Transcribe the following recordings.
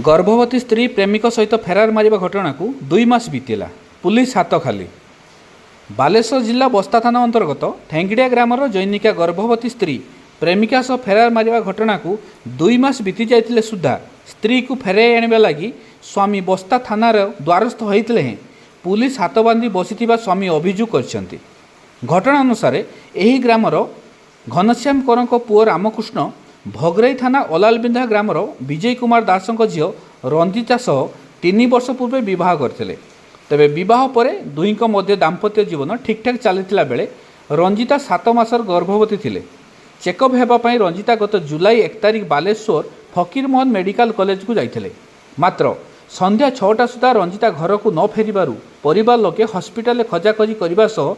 ଗର୍ଭବତୀ ସ୍ତ୍ରୀ ପ୍ରେମିକ ସହିତ ଫେରାର ମାରିବା ଘଟଣାକୁ 2 ମାସ ବିତିଲା, ପୁଲିସ ହାତ ଖାଲି। ବାଲେଶ୍ୱର ଜିଲ୍ଲା ବସ୍ତା ଥାନା ଅନ୍ତର୍ଗତ ଠେଙ୍ଗିଡ଼ିଆ ଗ୍ରାମର ଜୈନିକା ଗର୍ଭବତୀ ସ୍ତ୍ରୀ ପ୍ରେମିକା ସହ ଫେରାର ମାରିବା ଘଟଣାକୁ 2 ମାସ ବିତି ଯାଇଥିଲେ ସୁଦ୍ଧା ସ୍ତ୍ରୀକୁ ଫେରାଇ ଆଣିବା ଲାଗି ସ୍ୱାମୀ ବସ୍ତା ଥାନାର ଦ୍ୱାରସ୍ଥ ହୋଇଥିଲେ ହେଁ ପୁଲିସ ହାତ ବାନ୍ଧି ବସିଥିବା ସ୍ୱାମୀ ଅଭିଯୋଗ କରିଛନ୍ତି। ଘଟଣା ଅନୁସାରେ ଏହି ଗ୍ରାମର ଘନଶ୍ୟାମ କରଙ୍କ ପୁଅ ରାମକୃଷ୍ଣ ଭଗରାଇ ଥାନା ଅଲାଲବିନ୍ଧା ଗ୍ରାମର ବିଜୟ କୁମାର ଦାସଙ୍କ ଝିଅ ରଞ୍ଜିତା ସହ 3 ବର୍ଷ ପୂର୍ବେ ବିବାହ କରିଥିଲେ। ତେବେ ବିବାହ ପରେ ଦୁହିଁଙ୍କ ମଧ୍ୟ ଦାମ୍ପତ୍ୟ ଜୀବନ ଠିକ୍ଠାକ୍ ଚାଲିଥିଲା ବେଳେ ରଞ୍ଜିତା 7 ମାସର ଗର୍ଭବତୀ ଥିଲେ। ଚେକଅପ୍ ହେବା ପାଇଁ ରଞ୍ଜିତା ଗତ ଜୁଲାଇ 1 ତାରିଖ ବାଲେଶ୍ୱର ଫକୀରମୋହନ ମେଡ଼ିକାଲ କଲେଜକୁ ଯାଇଥିଲେ। ମାତ୍ର ସନ୍ଧ୍ୟା 6ଟା ସୁଦ୍ଧା ରଞ୍ଜିତା ଘରକୁ ନ ଫେରିବାରୁ ପରିବାର ଲୋକେ ହସ୍ପିଟାଲରେ ଖୋଜାଖୋଜି କରିବା ସହ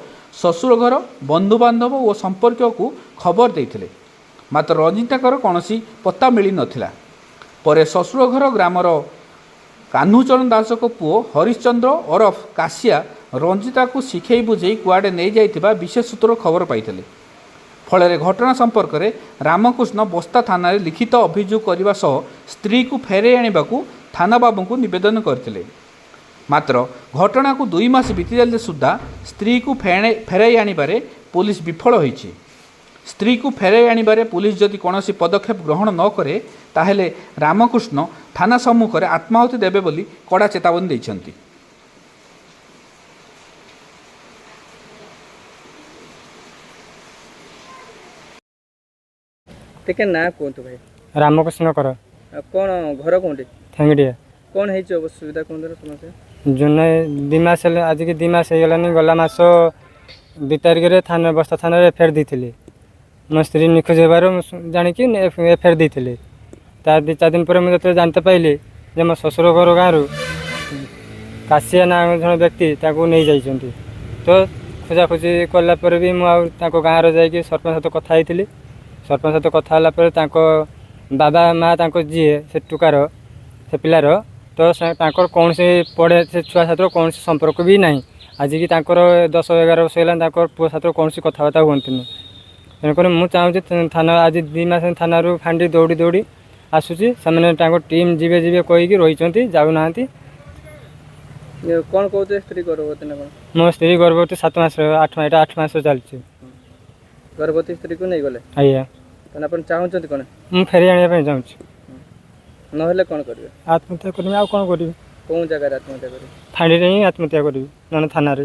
ଶ୍ୱଶୁର ଘର, ବନ୍ଧୁବାନ୍ଧବ ଓ ସମ୍ପର୍କୀୟକୁ ଖବର ଦେଇଥିଲେ। ମାତ୍ର ରଞ୍ଜିତାଙ୍କର କୌଣସି ପତ୍ତା ମିଳିନଥିଲା। ପରେ ଶ୍ୱଶୁର ଘର ଗ୍ରାମର କାହ୍ନୁଚରଣ ଦାସଙ୍କ ପୁଅ ହରିଶ୍ଚନ୍ଦ୍ର ଓରଫ କାଶିଆ ରଞ୍ଜିତାକୁ ଶିଖେଇ ବୁଝେଇ କୁଆଡ଼େ ନେଇଯାଇଥିବା ବିଶେଷ ସୂତ୍ରରୁ ଖବର ପାଇଥିଲେ। ଫଳରେ ଘଟଣା ସମ୍ପର୍କରେ ରାମକୃଷ୍ଣ ବସ୍ତା ଥାନାରେ ଲିଖିତ ଅଭିଯୋଗ କରିବା ସହ ସ୍ତ୍ରୀକୁ ଫେରାଇ ଆଣିବାକୁ ଥାନାବାବୁଙ୍କୁ ନିବେଦନ କରିଥିଲେ। ମାତ୍ର ଘଟଣାକୁ 2 ମାସ ବିତିଯାଇଥିଲେ ସୁଦ୍ଧା ସ୍ତ୍ରୀକୁ ଫେରାଇ ଆଣିବାରେ ପୋଲିସ ବିଫଳ ହୋଇଛି। ସ୍ତ୍ରୀକୁ ଫେରାଇ ଆଣିବାରେ ପୋଲିସ ଯଦି କୌଣସି ପଦକ୍ଷେପ ଗ୍ରହଣ ନ କରେ, ତାହେଲେ ରାମକୃଷ୍ଣ ଥାନା ସମ୍ମୁଖରେ ଆତ୍ମାହୁତି ଦେବେ ବୋଲି କଡ଼ା ଚେତାବନୀ ଦେଇଛନ୍ତି। ଟିକେ ନାଁ କୁହନ୍ତୁ ଭାଇ। ରାମକୃଷ୍ଣ କର। ଆଉ କ'ଣ ଘର କେଉଁଠି? ଠେଙ୍ଗିଡ଼ିଆ। କ'ଣ ହେଇଛି ଅସୁବିଧା କୁହନ୍ତୁ ନା ସମସ୍ୟା? ଜୁଲାଇ 2 ମାସ ହେଲେ, ଆଜିକି 2 ମାସ ହେଇଗଲାଣି। ଗଲା ମାସ 2 ତାରିଖରେ ଥାନା ବସ୍ତା ଥାନାରେ ଏଫଆଇଆର ଦେଇଥିଲି। ମୋ ସ୍ତ୍ରୀ ନିଖୋଜ ହେବାରୁ ମୁଁ ଜାଣିକି ଏଫଆଇଆର ଦେଇଥିଲି। ତା 2 4 ଦିନ ପରେ ମୁଁ ଯେତେବେଳେ ଜାଣିତେ ପାଇଲି ଯେ ମୋ ଶ୍ୱଶୁର ଘର ଗାଁରୁ କାଶିଆ ନାଁ ଜଣେ ବ୍ୟକ୍ତି ତାକୁ ନେଇଯାଇଛନ୍ତି, ତ ଖୋଜାଖୋଜି କଲା ପରେ ବି ମୁଁ ଆଉ ତାଙ୍କ ଗାଁରେ ଯାଇକି ସରପଞ୍ଚ ସହିତ କଥା ହେଇଥିଲି। ସରପଞ୍ଚ ସହିତ କଥା ହେଲା ପରେ ତାଙ୍କ ବାବା ମା ତାଙ୍କ ଯିଏ ସେ ଟୋକାର ସେ ପିଲାର ତ ତାଙ୍କର କୌଣସି ପଡ଼େ ସେ ଛୁଆ ସାଥିରେ କୌଣସି ସମ୍ପର୍କ ବି ନାହିଁ। ଆଜିକି ତାଙ୍କର 10 11 ବର୍ଷ ହେଲାଣି ତାଙ୍କର ପୁଅ ସାଥିରେ କୌଣସି କଥାବାର୍ତ୍ତା ହୁଅନ୍ତିନି। ତେଣୁକରି ମୁଁ ଚାହୁଁଛି ଥାନା ଆଜି 2 ମାସ ଥାନାରୁ ଫାଣ୍ଡି ଦୌଡ଼ି ଦୌଡ଼ି ଆସୁଛି। ସେମାନେ ତାଙ୍କ ଟିମ୍ ଯିବେ ଯିବେ କହିକି ରହିଛନ୍ତି, ଯାଉନାହାନ୍ତି। ଇଏ କ'ଣ କହୁଥିଲେ, ସ୍ତ୍ରୀ ଗର୍ଭବତୀ ନା କ'ଣ? ମୋ ସ୍ତ୍ରୀ ଗର୍ଭବତୀ 7 ମାସ, 8, ଏଇଟା 8 ମାସ ଚାଲିଛି। ଗର୍ଭବତୀ ସ୍ତ୍ରୀକୁ ନେଇଗଲେ? ଆଜ୍ଞା। ତାହେଲେ ଆପଣ ଚାହୁଁଛନ୍ତି କ'ଣ? ମୁଁ ଫେରାଇ ଆଣିବା ପାଇଁ ଚାହୁଁଛି। ନହେଲେ କ'ଣ କରିବେ? ଆତ୍ମହତ୍ୟା କରିବି, ଆଉ କ'ଣ କରିବି? କେଉଁ ଜାଗାରେ ଆତ୍ମହତ୍ୟା କରିବେ? ଫାଣ୍ଡିରେ ହିଁ ଆତ୍ମହତ୍ୟା କରିବି, ନହେଲେ ଥାନାରେ।